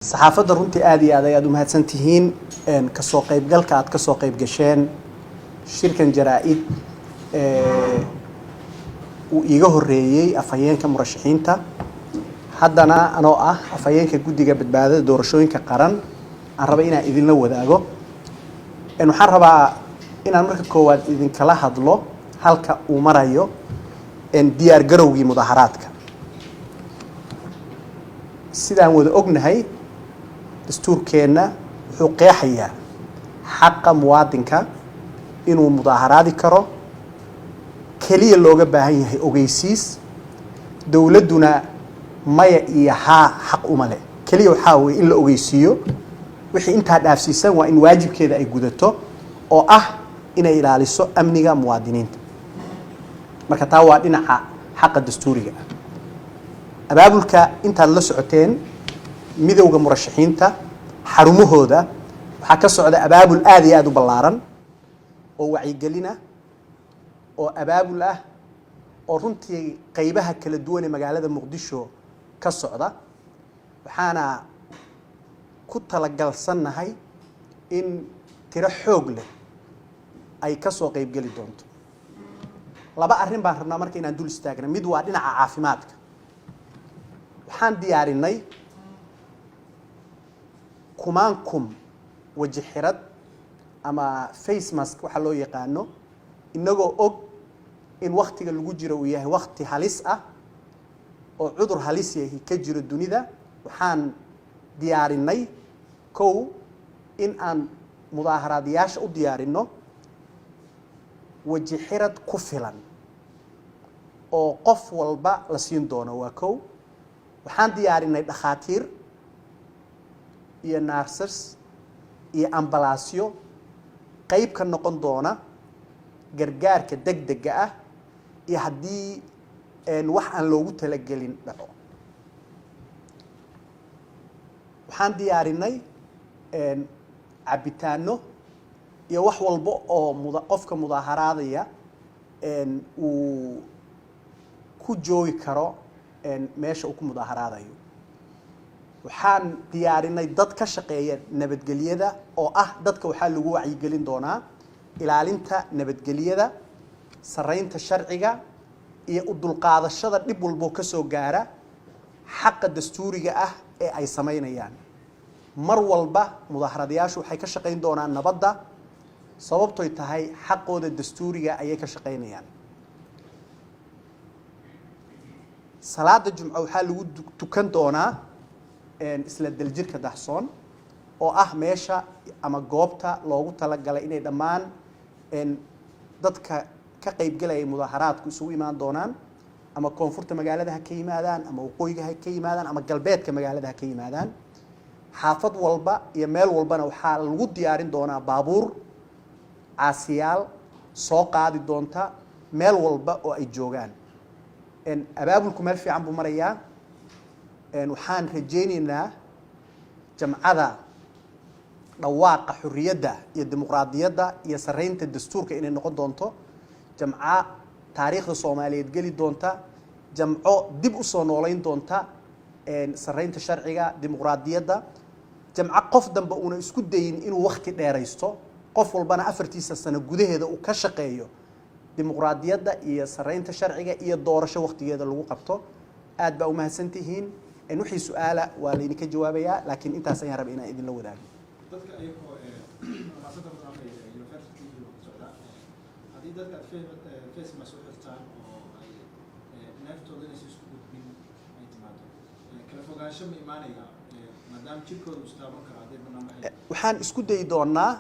Saxaafadda, runtii aad iyo aad ayaad u mahadsan tihiin kasoo qaybgalka aad kasoo qayb gasheen shirkan jaraa-id uu iiga horeeyey afhayeenka murashaxiinta. Haddana anoo ah afhayeenka Guddiga Badbaadada Doorashooyinka Qaran aan raba inaan idinla wadaago. Waxaan rabaa inaan marka koowaad idinkala hadlo halka uu marayo diyaar garowgii mudaharaadka. Sidaan wada ognahay, dastuurkeenna wuxuu qeexayaa xaqa muwaadinka inuu mudaaharaadi karo, keliya looga baahan yahay ogeysiis. Dowladduna maya iyo haa xaq uma leh, keliya waxaa weye in la ogeysiiyo. Wixii intaa dhaafsiisan waa in waajibkeeda ay gudato, oo ah inay ilaaliso amniga muwaadiniinta. Marka taa waa dhinaca xaqa dastuuriga ah. Abaabulka intaad la socoteen, Midowda Murashaxiinta xarumahooda waxaa ka socda abaabul aada iyo aada u ballaaran oo wacyigelin ah oo abaabul ah oo runtii qeybaha kala duwan ee magaalada Muqdisho ka socda. Waxaana ku talagalsannahay in tiro xoog leh ay ka soo qeybgeli doonto. Laba arrin baan rabnaa marka inaan dul istaagna. Mid waa dhinaca caafimaadka. Waxaan diyaarinay kumaankum waji xirad ama face mask waxaa loo yaqaano, inagoo og in waktiga lagu jiro uu yahay wakti halis ah oo cudur halis yahi ka jiro dunida. Waxaan diyaarinay kow in aan mudaaharaadayaasha u diyaarinno waji xirad ku filan oo qof walba la siin doono, waa kow. Waxaan diyaarinay dhakhaatiir iyo nurses iyo ambalaasyo qeyb ka noqon doona gargaarka degdega ah iyo haddii wax aan loogu talagelin dhaco. Waxaan diyaarinay cabitaano iyo wax walba oo qofka mudaaharaadaya uu ku joogi karo meesha uu ku mudaaharaadayo. Waxaan diyaarinay dad ka shaqeeya nabadgelyada, oo ah dadka waxaa lagu wacyigelin doonaa ilaalinta nabadgelyada, saraynta sharciga iyo u dulqaadashada dhib walboo ka soo gaara xaqa dastuuriga ah ee ay samaynayaan. Mar walba mudaharadayaashu waxay ka shaqayn doonaan nabadda, sababtoy tahay xaqooda dastuuriga ayay ka shaqaynayaan. Salaada Jumco waxaa lagu tukan doonaa isla Daljirka Dahsoon, oo ah meesha ama goobta loogu talagalay inay dhammaan dadka ka qaybgalaya mudaaharaadku isugu imaan doonaan, ama koonfurta magaalada ha ka yimaadaan, ama waqooyiga ha ka yimaadaan, ama galbeedka magaalada ha ka yimaadaan. Xaafad walba iyo meel walbana waxaa lagu diyaarin doonaa baabuur caasiyaal soo qaadi doonta meel walba oo ay joogaan. Abaabulku meel fiican buu marayaa. Waxaan rajaynaynaa jamcada dhawaaqa xorriyadda iyo dimuqraadiyadda iyo saraynta dastuurka inay noqon doonto jamca taariikhda Soomaaliyeed geli doonta, jamco dib u soo noolayn doonta saraynta sharciga, dimuqraadiyadda, jamco qof dambe uuna isku dayin inuu wakti dheeraysto, qof walbana 4-tiisa sano gudaheeda uu ka shaqeeyo dimuqraadiyadda iyo saraynta sharciga iyo doorasho waktigeeda lagu qabto. Aad baa umahadsan tihiin. Wixii su-aala waa laydinka jawaabayaa, laakiin intaas ayaan rabay inaan idinla wadaago. Dadka ayagoo maasanta badan university socda, haddii dadka aad face mask u xirtaan oo ay neeftooda inaysan isku gudbin ay timaado, kala fogaansho ma imaanaya, maadaama jirkooda istaaban karo hadday banaanbaxay? Waxaan isku dayi doonaa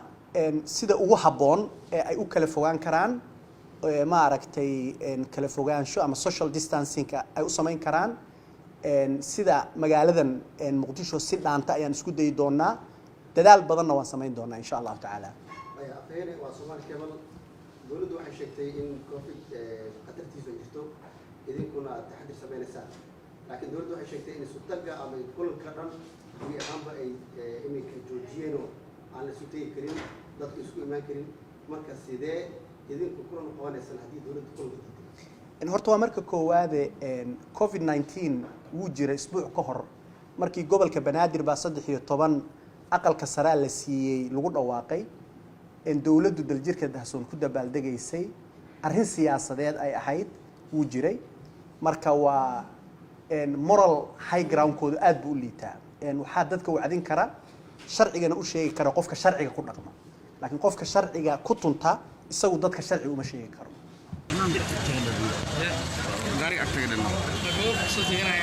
sida ugu habboon ee ay u kala fogaan karaan, maaragtay, kala fogaansho ama social distancing-ka ay u samayn karaan sida magaaladan Muqdisho si dhaanta ayaan isku dayi doonaa. Dadaal badanna waan samayn doonaa, insha Allahu tacaala. Afhayeene, waa Soomaali Cable. Dowladdu waxay sheegtay in COVID khatartiisu ay jirto, idinkuna aad taxadir sameynaysaan, laakiin dowladdu waxay sheegtay in isutagga ama kulanka dhan gebi ahaanba ay iminka joojiyeen oo aan la isu tegi karin, dadku isku imaan karin. Marka sidee idinku kulan u qabanaysaan haddii dowladdu kulanka diiday? Horta waa marka koowaade, COVID-19 wuu jira isbuuc ka hor. Markii gobolka Banaadir baa 13 aqalka saraa la siiyey lagu dhawaaqay, in dowladdu Daljirka Dahsoon ku dabaaldegaysay, arrin siyaasadeed ay ahayd wuu jiray. Marka waa moral high groundkoodu aad buu u liitaa. Waxaa dadka wacdin kara, sharcigana u sheegi kara qofka sharciga ku dhaqma, laakiin qofka sharciga ku tunta isagu dadka sharci uma sheegi karo. Gaariga agtaga dhan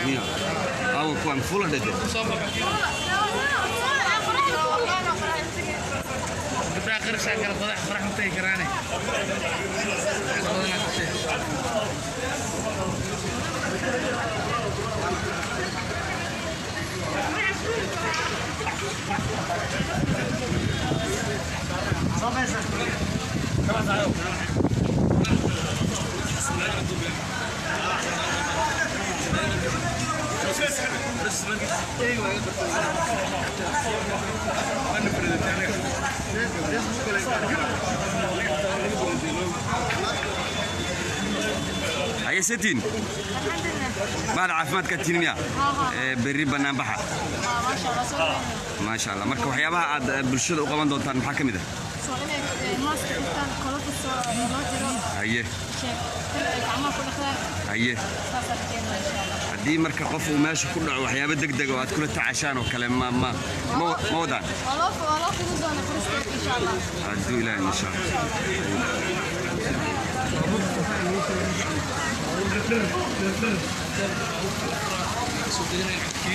miya aawo kuwaan fula dhede. Gabdhaha qarashaa kala qodax farax ma tagi karaane. Badanaa kashe. Haye setiin baad caafimaadka tihin miya? Berri banaanbaxa, maasha Allah. Marka waxyaabaha aad bulshada u qaban doontaan maxaa ka mid ah? Soo inay maaska xirtaan, kolofiso loo jiro. Haye. Sheeg ay gacmaha ku dhaqdaan. Haye. Saasaa rajeynaa, insha Allah. Haddii marka qof uu meesha ku dhaco, waxyaabo deg deg oo aad kula tacashaan oo kale ma wadaan? Waa loo fidin doonaa faristeed, insha Allah. Hadduu Ilaahay, insha Allah.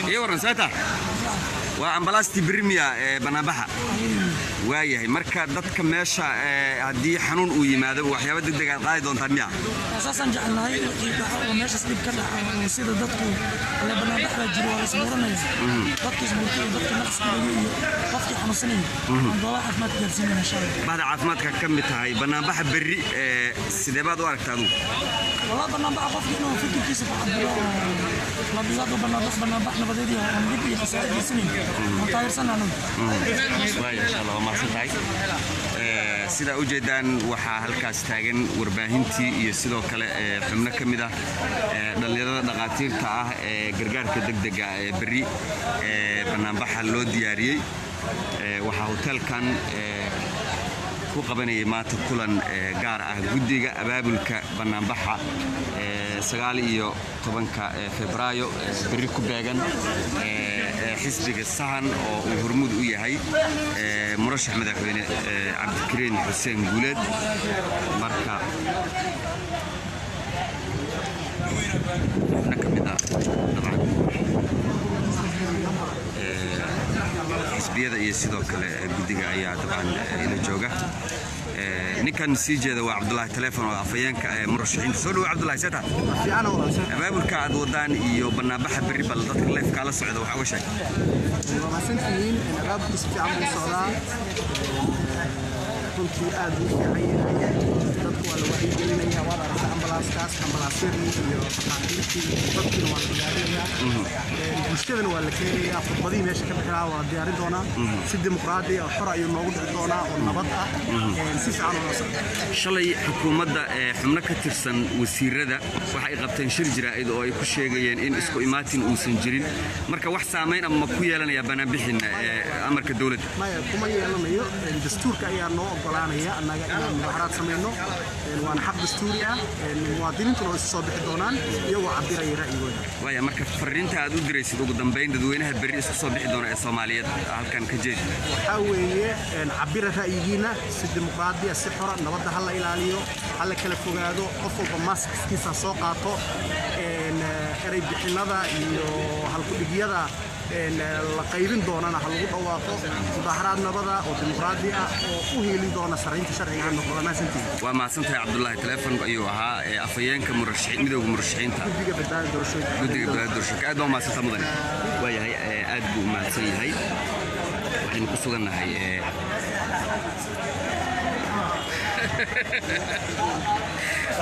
Iyo waran saata waa ambalaastii berri miya ee banaanbaxa? Waayahay, marka dadka meesha haddii xanuun uu yimaado, waxyaabo deg deg aad qaadi doontaan miya? Saasaan jecelnahay. Wixii dhaco oo meeshaas dhib ka dhaca oo sida dadku ile banaanbax baa jiro, waa la isbuuranaya, dadka isbuurtay iyo dadka naqska lagu iyo qofkii xanuunsanaya aan goobaha caafimaadka gaarsiinayna, insha Allah. Bahda caafimaadka ka mid tahay, banaanbaxa berri sidee baad u aragtaa adugu? Walaa, banaanbaxa qofki inuu fikirkiisa ku cabiro oo labilaadu banaanbax nabadeed iyo aan dhib iyo khasaare geysanayn waan taageersanaa anagu. Waaya, insha Allah, waa mahadsan tahay. Sidaa u jeedaan, waxaa halkaas taagan warbaahintii iyo sidoo kale xubno ka mid ah dhallinyarada dhaqaatiirta ah ee gargaarka degdega ee berri banaanbaxa loo diyaariyey. Waxaa hoteelkan ku qabanayay maanta kulan gaar ah guddiga abaabulka banaanbaxa 19-ka Febraayo berri ku beegan xisbiga Sahan oo uu hormuud u yahay murashax madaxweyne Cabdikariin Xuseen Guuleed. Marka xubno ka mid ah dabcan xisbiyada iyo sidoo kale guddiga ayaa dabcan ila jooga. Ninkan sii jeeda waa Cabdulaahi Telefon oo afhayeenka murashaxiinta. Soo dhawo Cabdulahi, seeta Fiican oo wanaagsan. Abaabulka aad wadaan iyo banaanbaxa berri, bal dadka leefkaa la socda waxaa uga sheeg. Waa mahadsantihiin. Abaabulku si fiican buu socdaa, runtii aad buu u fiican yahay. Dadku waa la wacyigelinaya, waad aragta ambalaaskaas, ambalaasyadii iyo dhakhaatiirtii iyo dadkiina waa la diyaarinayaa, bulshadana waa la keenayaa. Khudbadihii meesha ka bixi lahaa waa la diyaarin doonaa. Si dimuqraadi ah oo xor ayuu noogu dhici doonaa oo nabad ah. Si fiican oo noo socda. Shalay xukuumadda xubno ka tirsan wasiirada waxa ay qabteen shir jaraa'id oo ay ku sheegayeen in isku imaatin uusan jirin. Marka wax saamayn ama ma ku yeelanaya banaanbixin amarka dowladda? Maya, kuma yeelanayo. Dastuurka ayaa noo ogolaanaya annaga inaan mudaharaad samayno, waana xaq dastuuri ah. Muwaadiniintuna way isu soo bixi doonaan iyagoo cabiraya ra'yigooda. Waaya, marka fariinta aad u diraysid ugu dambayn dadweynaha berri isku soo bixi doona ee Soomaaliyeed halkan ka jeedi. Waxaa weeye cabira ra'yigiina si dimuqraadi ah, si xora. Nabadda ha la ilaaliyo, ha la kala fogaado, qof walba maskiisa soo qaato. Erey bixinnada iyo halkudhigyada la qaybin doonana ha lagu dhawaaqo. Mudaharaad nabada oo dimuqraadi ah oo u hiilin doona sarreynta sharciga ha noqdo. Mahadsantihiin. Waa mahadsantahay. Cabdulaahi Telefon ayuu ahaa afhayeenka murashaxiin midowga murashaxiinta. Guddiga badbaadada doorashooyinka. Guddiga badbaadada doorashooyinka. Aad baa umahadsantaa mudane. Waayahay, aad buu u mahadsan yahay.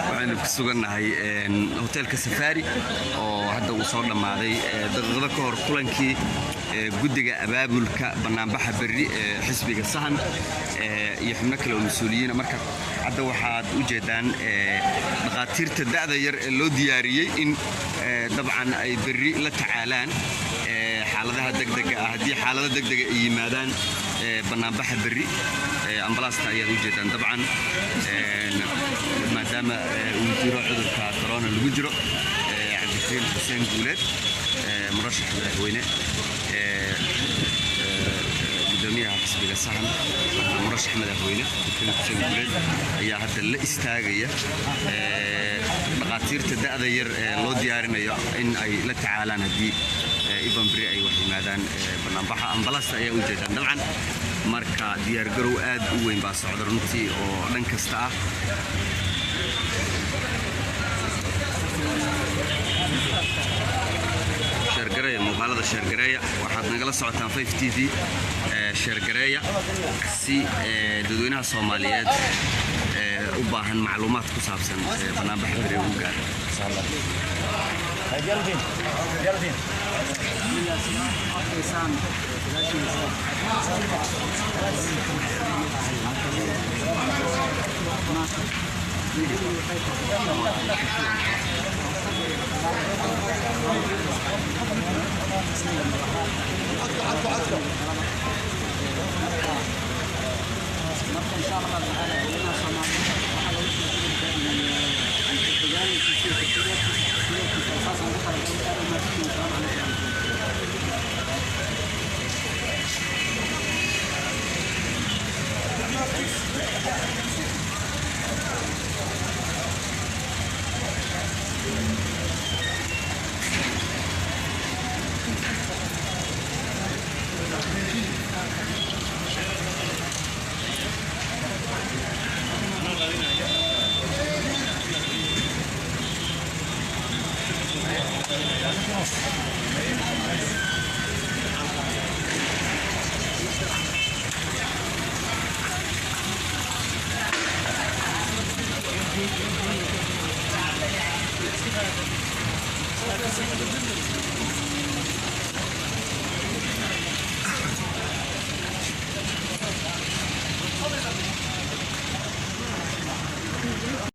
Waxaynu ku sugannahay hoteelka Safari oo hadda uu soo dhammaaday daqiiqado ka hor kulankii guddiga abaabulka banaanbaxa berri ee xisbiga Sahan iyo xubno kale oo mas-uuliyiina. Marka hadda waxaad u jeedaan dhakhaatiirta da'da yar ee loo diyaariyey in dabcan ay berri la tacaalaan. Xaaladaha degdega ah, haddii xaalado degdega ay yimaadaan banaanbaxa berri, ambalaasta ayaad ujeedaan. Dabcan maadaama uu jiro cudurka corona lagu jiro, Cabdikariin Xuseen Guuleed, murashax madaxweyne, gudoomiyaha xisbiga Sahan, murashax madaxweyne Cabdikariin Xuseen Guuleed ayaa hadda la istaagaya dhaqaatiirta da'da yar ee loo diyaarinayo in ay la tacaalaan haddii iban beri ay wax yimaadaan banaanbaxa. Ambalaasta ayaa u jeedaan dabcan. Marka diyaargarow aad u weyn baa socda runtii oo dhan kasta ah. Share gareeya muuqaalada, share gareeya. Waxaad nagala socotaan 5 TV. Share gareeya si dadweynaha Soomaaliyeed u baahan macluumaad ku saabsan banaanbaxa beri ugu gaaro. Marka insha Allah tacaala dadweynaha Soomaaliyeed waxaa loogu talagalay saas ugu talagalay. Aad u mahadsantihiin. Salaam calaykum.